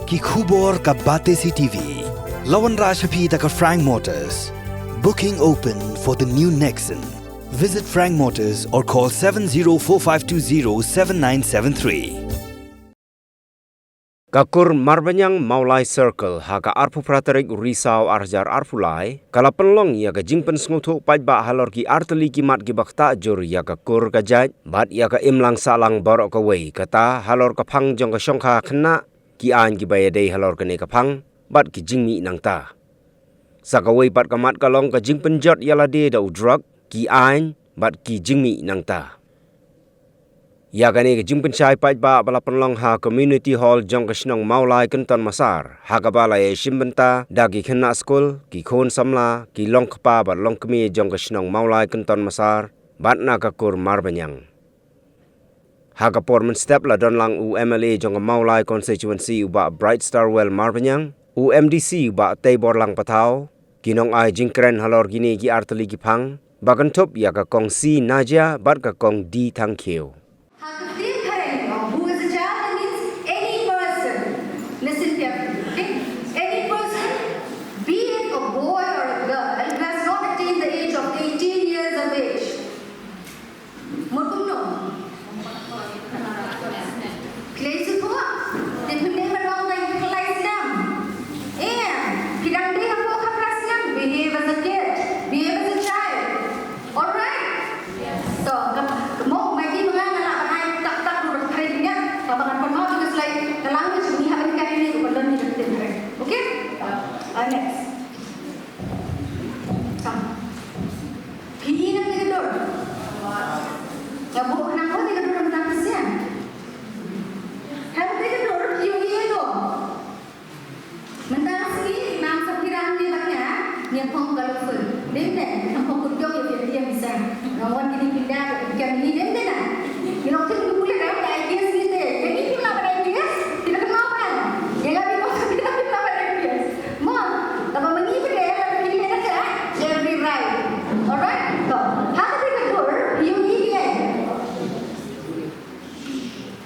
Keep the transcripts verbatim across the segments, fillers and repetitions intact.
Ki khubor ka Batesi T V. La wanrah sha phi da ka Frank Motors. Booking open for the new Nexon. Visit Frank Motors or call seven zero four five two zero seven nine seven three. Ka kur Marbaniang Mawlai Circle ha ka arphew phra tarik u Risaw ar hajar arphew lai ka la pynlong ïa ka jingpynsngewthuh paidbah halor ki artylli ki mat kiba ktah jur ïa ka kur ka jait bad ïa ka imlang sahlang baroh kawei, kata halor ka phang jong ka shongkha khynnah, ki aiñ kiba ïadei halor kane ka phang bad ki jingmih nangta. Sa kawei pat ka mat ka long ka jingpynjot ïalade da u drok, ki aiñ bad ki jingmih nangta. Ïa kane ka jingpynshai paidbah ba la pynlong ha Community Hall jong ka shnong Mawlai Kynton Massar, ha kaba la ïashim bynta da ki khynnah skul, ki khun samla, ki longkpa bad longkmie jong ka shnong Mawlai Kynton Massar bad na ka kur Marbaniang. Ha ka por mynstep la don lang u M L A jong ka Mawlai Constituency u Bah Bright Starwell Marbaniang, u M D C u Bah Teiborlang Pathaw, ki nongai jingkren halor kine ki artylli ki phang, ba kynthup ïa ka Kong C Najia bad ka Kong D Thangkhiew. Hakatrim phareng, who is a child, that means any person. Listen carefully, okay? Any person, be it a boy or a girl, who has not attained the age of eighteen years of age. Mut kumno? Khlei shuh, te phi dei ban long tang khlei snem. Eh, phi dang dei hapoh ka phra snem, behave as a kid, behave as a child. Alright? To, ka, ka mok mai ki ma nga nga lah ban ai tak tak ruh phareng ïa, kaba ngan pynmih ïa ka slide, ka language ni ha ban ka ni ruh ban don ni ka ktien phareng. Okay? Uh, next. Come. Phi ïohi ne em ïohi ka dur? Nga buh khnang ko ïohi ka dur mynta ka sngi. Em ïohi ka dur, phi ïohi ïa u. Mynta ka sngi, nang sa phi rang ne bad nga, ngi ïa phong colorful. Dei ne, ngi ïa phong kut jong ïa phi ïa phi sa. Nga wan kini phi da, phi ïa phi dei ne na. Ngi long tip ngi pule da, da ideas ngi te. Ïa ngi phi la bad ideas, phi da kynmaw bad nga. Ïa nga phi phong, phi da phi la bad ideas. Mo, kaba ma ngi phi da, phi da ka, every right. Alright? To, ha kata ka dur, phi ïohi ïa.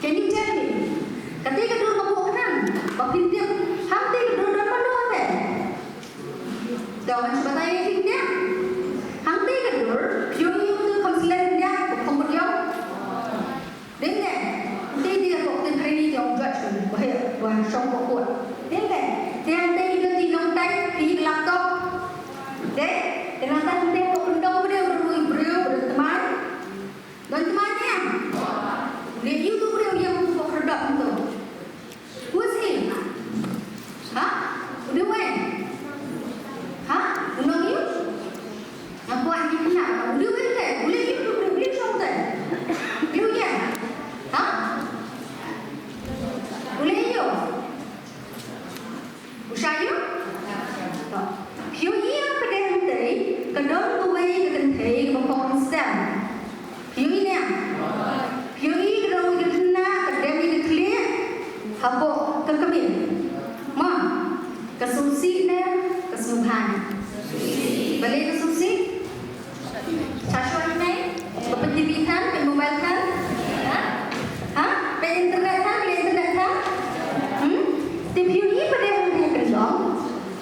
Can you tell me? Kata ka dur kaba u khnang, ba phin tip, hangta ka dur don mano te? To, ngan shu batai ïa phi te. Hangta ka dur, phi ïohi uto u kham slem te, u kham kut ïong. Dei te, te te ko te phareng te ong judge ko, ba he, ba shong ko ko. Dei te, te hangta ka dur te nongtai, te laptop. Dei, te nangta te ko pyndong briew, briew, briew, briew thymmai. Don thymmai ne em? Leh ïa uto u briew ïa u pok khyrdop uto. Who's he? Ha? U dei uwei? Ha? U nong ïa u? Nga kwah ïa u khynnah. U dei uwei te? U leh ïa uto u briew, u leh shong te? U leh ïa u? Ha? U leh ïa u? U shah ïa u? To. Phi ïohi ïa ka pdeng hangtei, ka don kawei ka kynthei kaba phong stem. Phi ïohi ne em? Phi ïohi ka don ka khynnah, ka dem ïa ka khlieh hapoh ka kmie. Ma, ka sngewsih ne ka sngewbha? Balei ka sngewsih? Sa shuwa hi nai, ba peit T V than, peit mobile than? Ha? Ha? Peit internet than, peit internet than? Hmm? Te phi ïohi ba dei hangtei ka jong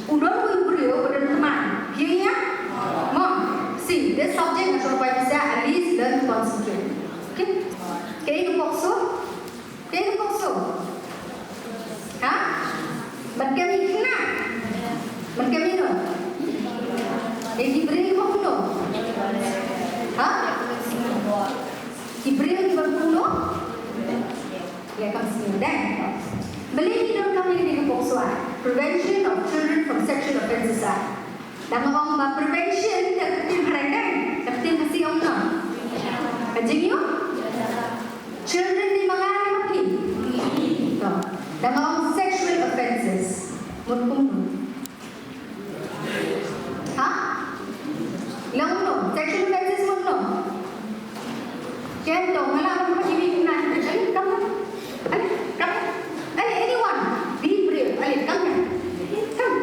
u don uwei u briew ba don thymmai. Phi ïohi ïa? Mo, see, this subject nga shu pynbeit sa, at least learn to concentrate. Okay? Kaei ka pok shuh? Kaei ka pok shuh? Ha? Ban kem ïa ki khynnah? Ban kem ïa no? Ïa ki briew kiba kumno? Ha? Ki briew kiba kumno? Ïa kam sniew dei. Balei ngi donkam ïa kane ka pok shuh? Prevention of Children from Sexual Offences Act. Dang ong ba prevention, ka ktien phareng dei, ka ktien Khasi ong kumno? Ka jingïoh? Children dei ma nga ne ma phi? To. Dang ong sexual offences. Mut kumno? Ha? Long kumno? Sexual offences mut kumno? Ken to, nga la ban pynjah kumno? Ale, come. Ale, come. Ale, anyone. Be brave. Ale, come here. Come.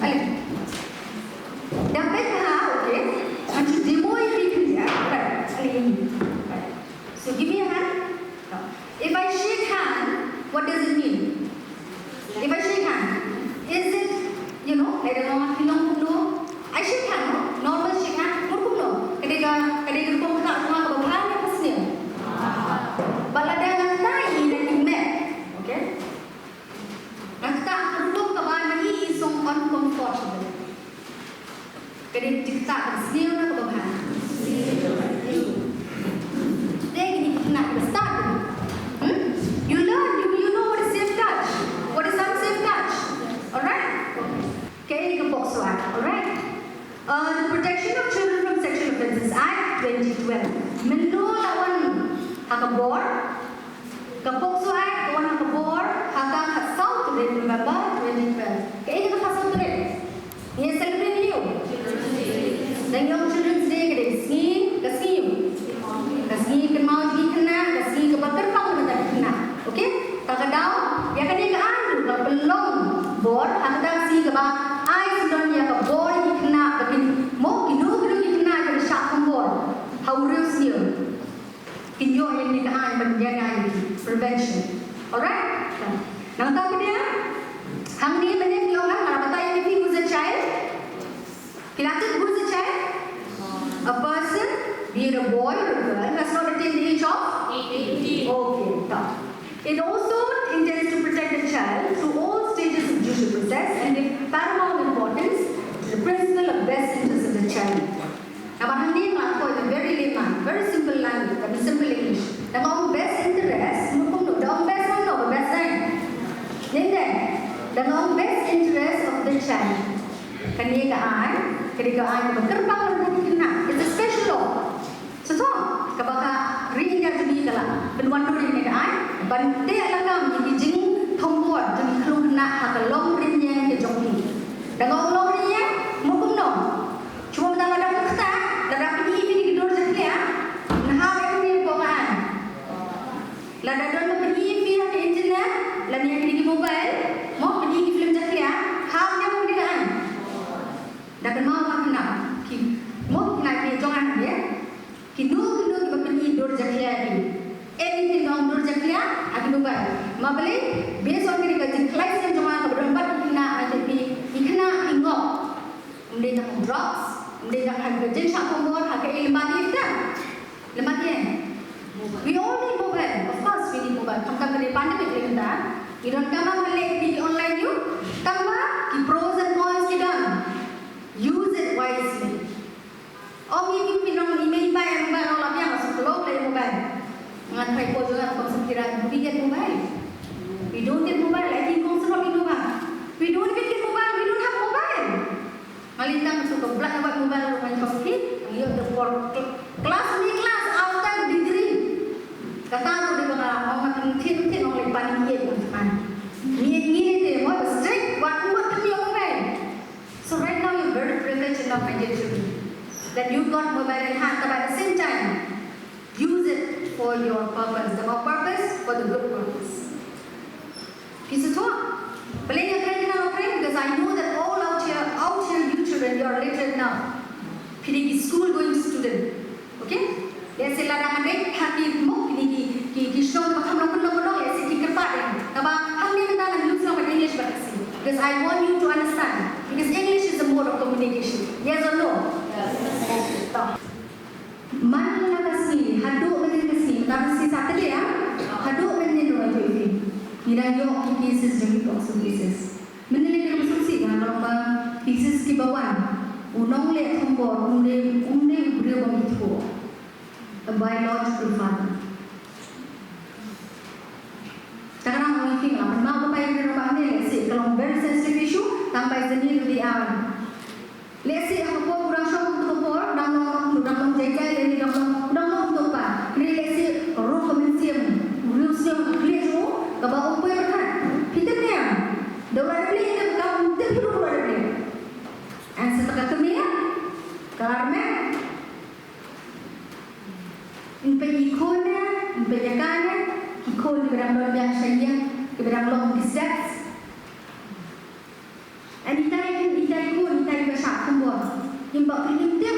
Ale. Dang peit ha, okay. Ngan shu demo ïa phi khyndiat. Right. Ale, ïa ngi. Right. So give me your hand. Now, if I shake hand, what does it mean? If I shake Bor. Ka POCSO Act ka wan ha ka bor ha ka khatsaw tarik November twenty twelve. Kaei kata ka khatsaw tarik? Ngi celebrate ïa u. Dang ïa u Children's Day ka dei ka sngi, ka sngi u. Ka sngi kynmaw jong ki khynnah, ka sngi kaba kyrpang na bynta ki khynnah. Okay? Kata ka daw, ïa kane ka aiñ ruh ka pynlong bor ha kata ka sngi kaba ai sngewdon ïa ka bor ïa ki khynnah ba kin, mo, kino kino ki khynnah kiba shah thombor ha u riewsniew. Kin ïoh ïa kane ka aiñ ban ïa ka aiñ prevention. Alright? Nangta phi ïa, hangne mynne phi ong, nga la batai ïa phi, who's a child? Phi la tip who's a child? A person, be it a boy or a girl, who has not attained the age of eighteen. Okay, ta. It also intends to protect the child through all stages of judicial process and give paramount importance to the principle of best interest of the child. Namar hangne nga la thoh in a very layman, very simple language, I mean simple English. Da nga ong best interest, mut kumno, da ong best kumno, best aiñ. Nene, da nga ong best interest of the child. Kane ka aiñ, kane ka aiñ kaba kyrpang lang ïa ki khynnah. It's a special law. Shisha, kaba ka ri India jong ngi ka la pynwandur ïa kane ka aiñ ban teh lakam ïa ki jingthombor jong ki khynnah ha ka longrynieng ka jong ki. Da nga ong longrynieng, mut kumno? Shuwa mynta lada ka ktah, lada pyni ïa phi ki dur jakhlia, nahap ïa phi hapoh ka aiñ. Lada don ba pyni ïa phi ha ka internet, lane ïa phi ki mobile, mo, pyni ïa ki film jakhlia, hap ïa phi ka aiñ. Da kynmaw ba khynnah ki, mo, khynnah ki jong nga ïa. Kino kino kiba pyni dur jakhlia ïa ki. Anything ba ong dur jakhlia ha ki mobile. Ma balei, based on kane ka jingkhlaiñ sien jong nga kaba don bad ki khynnah, nga tip ki khynnah ki ngop. Ym dei tang drugs, ym dei tang ha ka jingshah thombor, ha kaei lympat ïa ka. Lympat ïa. We all need mobile. Of course we need mobile. Khamtam ka dei pandemic lei mynta. Ngi donkam ban leh ki online ïa u. Tangba ki pros and cons ki don. Use it wisely. Ym ïa phi phi nong i mei i pa ïa mobile, ong la biang, nga shu kloi ïa mobile. Nga tharai por jong nga kong sngewkira, do we get mobile? We don't get mobile. I think kong sngewkira ïa mobile. We don't even get mobile. We don't have mobile. Nga leit tang shu ka black and white mobile ruh ngan shong phi. Ngi ïoh da por cl-, class ni class after degree. Kata ruh dei ba nga ong nga thin thin ong leit pan ngi ïeit ngan pan. Ngi ïeit ngi ïeit te mo strict wat ngut ngi ïoh mobile. So right now you're very privileged enough, my dear children, that you've got mobile in hand, but at the same time, use it for your purpose, the more purpose, for the good purpose. Phi sngewthuh? Balei nga kren kane, nga kren because I know that all out here, out here, you children, you are literate enough. Phi dei ki school going student. Okay? Lehse lada nga dei ha ki muk kine ki, ki, ki shnong ba kham long pynlong pynlong, lehse ki kyrpad ïa nga. Kaba hangne mynta ngan lose long bad English bad Khasi. Because I want you to understand. Because English is a mode of communication. Yes or no? Yes. Okay, to. Man la ka sngi, haduh mynnin ka sngi, mynta ka sngi Saturday, ah? Haduh mynnin ruh ïa phi. Ngi dang ïoh ki cases jong ki POCSO cases. Mynne lei kaba sngewsih nga, nga long ba cases kiba wan, u nongleh thombor um dei, um dei u briew ba ngi ithuh, a biological father. Te nga ong ïa phi, nga pynbna ba ïa ka, ba hangne lehse ka long very sensitive issue, tang ba ïa jani ruh dei ar. Lehse ha ka por u dang shong, ha ka por u dang long, u dang long jai jai, lane u dang long, u dang long u dang pa. Hynrei lehse ka rong ka mynsiem, u riewsniew, ka khlieh jong u kaba um poi pyrkhat. Phi tip ne em? Da u la dep leh ïa ka kam, um tip hi ruh u la dep leh. Hynrei sa ka kmie, ka armet, yn peit ïa ki khun ne, yn peit ïa ka ne, ki khun kiba dang don biang sha ïing, kiba dang long ki steps. Hynrei itai, itai khun, itai ba shah thombor. Im ba phi im tip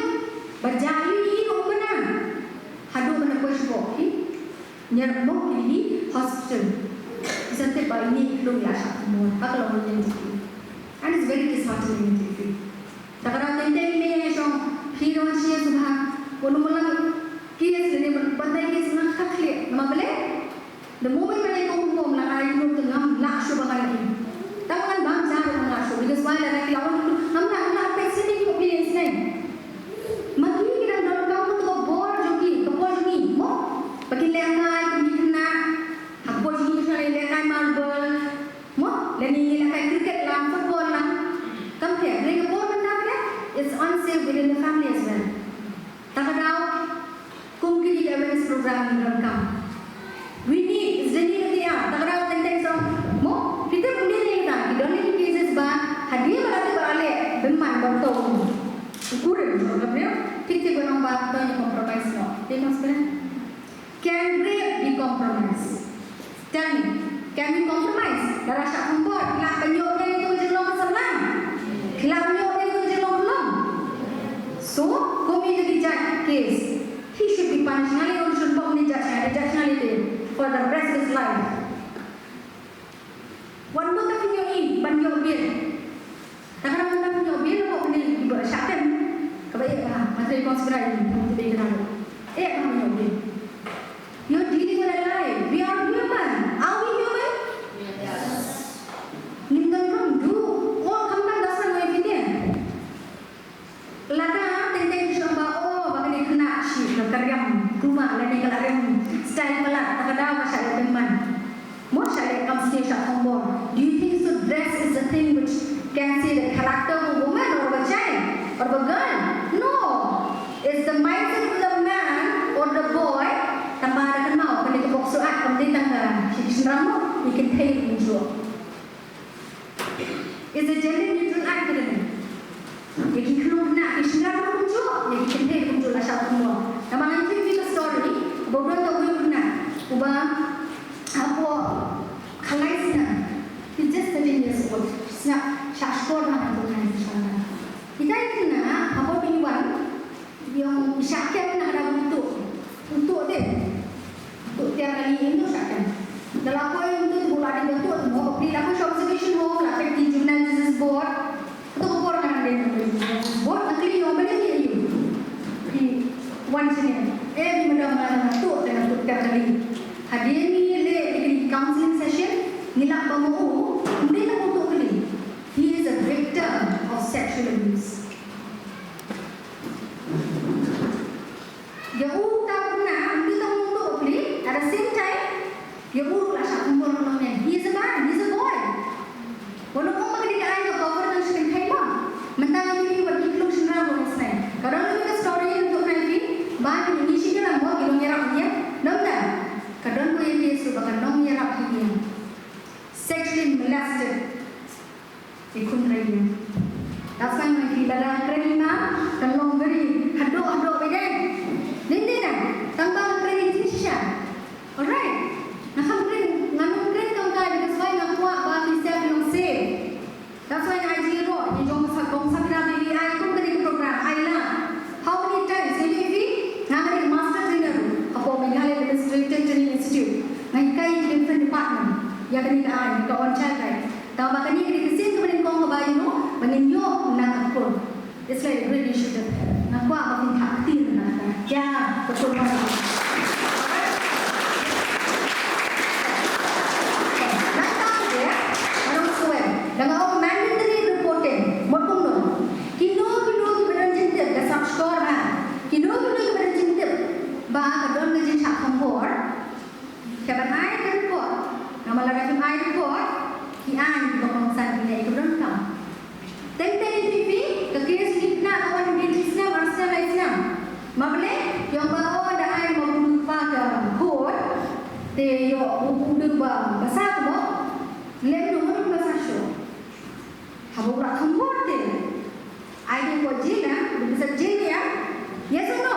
ba jia ïa u bnai. Haduh ban poi sha phi. Ñiar mo ki dei hospital. Ki sa tip ba ine i khlum i la shah thombor. Ba ka long ïa ki. And it's very disheartening to feel. Te ka dei teng teng ine i shong phi don shi sngewbha. Ko no mo lang ki es ne ban dei ki sngewbha khlieh. Namar balei? The moment ba ngi kum kum la ngai kum te ngam lah shuh ba ngai. Tang ngan bam ja ruh ngam lah shuh. Because why? Lada ki la wan kum ngam lah, ngam lah peit sini kum phi sini. Ma ki ki dang donkam ka bor jong ki, ka bor jong ki. Mo? Ba kin lehkai kum ki khynnah. Ha ka bor jong ki ki lehkai marble. Mo? Lane lehkai cricket lang, football lang. Kam phi, lane ka bor mynta phi. It's unsafe within the family as well. Te ka daw kum kine ki awareness program ngi donkam. Can rape be compromised? Tell me, can we compromise? Lada shah thombor, phi lah ban ïoh biang ïa uto ki jinglong ka samla? Phi lah ban ïoh biang ïa uto ki jinglong ka long? So, kum ïa ka judge case, he should be punished. Nga leh ong should be punished, judge nga, judge nga leh for the rest of his life. Wat mut ta pynïoh i ban ïoh bail. Te ka dang ban ïoh bail, ko kane ba shah tem. Kaba eh ba, ma trai kong Sukra i, tang te ba kena. Eh ba ïoh bail. You're dealing with a life. We are human. Are we human? Yes. Ngim don kam du. Oh, kam kam dasar ngai fitne. Lada teng teng shu ong ba, oh, ba kane khynnah shi ka riam kumba lane ka la riam style palat, ta ka daw ba shah leh pynman. Mo shah leh kam sniew shah thombor. Do you think so dress is the thing which can say the character of a woman or of a child or of a girl? No. It's the mindset of the man or the boy. Tang ba da kynmaw kane ka bok suat kam dei tang ka shi shynrang mo, i kynthei kumjuh. Is a gender neutral act kane. Ïa ki khynnah, ki shynrang kumjuh, ïa ki kynthei kumjuh la shah kumno. Namar ngan ïathuh ïa phi ka story, ba u don uwei u khynnah uba hapoh khalai snem. He's just thirteen years old. Sngap shah shkor bha na tu kan shah. Ita i khynnah hapoh P one, ïong i shah kem na ka daw ba tuh. Tuh te. Tuh tiar kali ïong tuh shah kem. Da la poi ïong tuh, tuh la dei ba tuh, tuh mo, phi la poi sha observation home, la peit ki juvenile justice board. Tuh ka por ngan dei na juvenile justice board, nga kylli ïong ba dei ïong. Phi wan shane. Eh, phi madam, nga tuh te nga tuh tiar kali. Hadien ngi leh ïa ki counseling session, ngi lap ba ma u, ym dei tang u tuh kali. He is a victim of sexual abuse. Ïa u ta u khynnah, ym dei tang u tuh kali, at the same time, ïa u ruh la shah thombor noh ne. He is a man, he is a boy. Wat nym ong ba kane ka aiñ ka cover tang shi kynthei mo. Mynta ngi ïohi wat ki khyllung shynrang ruh ki sneng. Ka don kawei ka story ngi ïohi ba ki nongïashim ïalam mo ki nongïarap ïing. Nangta ka don kawei ka case ruh ba ka nongïarap ïing sexually molested. Ïa khun ïing. That's why ngi ïohi lada kren ïa ma kan long very haduh haduh ba dei. Dei dei na tang ba kren ïa shisha. Alright. Nga kham kren, nga nym kren tang ka, that's why nga kwah ba phi sngewthuh long safe. That's why nga ai jingïaroh ïa jong ka kong Sakra, ba ai kum kane ka program, ai la. How many times? Ïa phi, nga ka dei master trainer hapoh Meghalaya Administrative Training Institute. Nga hikai ïa ki different department ïa kane ka aiñ, ka on child right. Tangba kane ka dei ka sien kaba nyngkong kaba ïa no ba ngin ïoh na ka court. It's like a great initiative. Nga kwah ba phin thap kti na ka. Ïa, ka court. Nangta de, nga ong shuwa, da nga ong mandatory reporting, mut kumno? Kino kino kiba don jingtip, da sngap shkor ha. Kino kino kiba don jingtip ba ka don ka jingshah thombor, kiba ai ka report. Namar lada kim ai report, ki aiñ kiba kongsan ki leh ïa ka donkam. Teng teng ïa phi, ka case ngi kynnoh ka wan beit shi snem, ar snem, lai snem. Ma balei, ïong ba o da ai ma u kpa ka court, te ïoh u u dei ba basa ka mo, lem no mo basa shuh. Haba u rah thombor te. Ai dei ko jila, u bisa jila. Yes or no?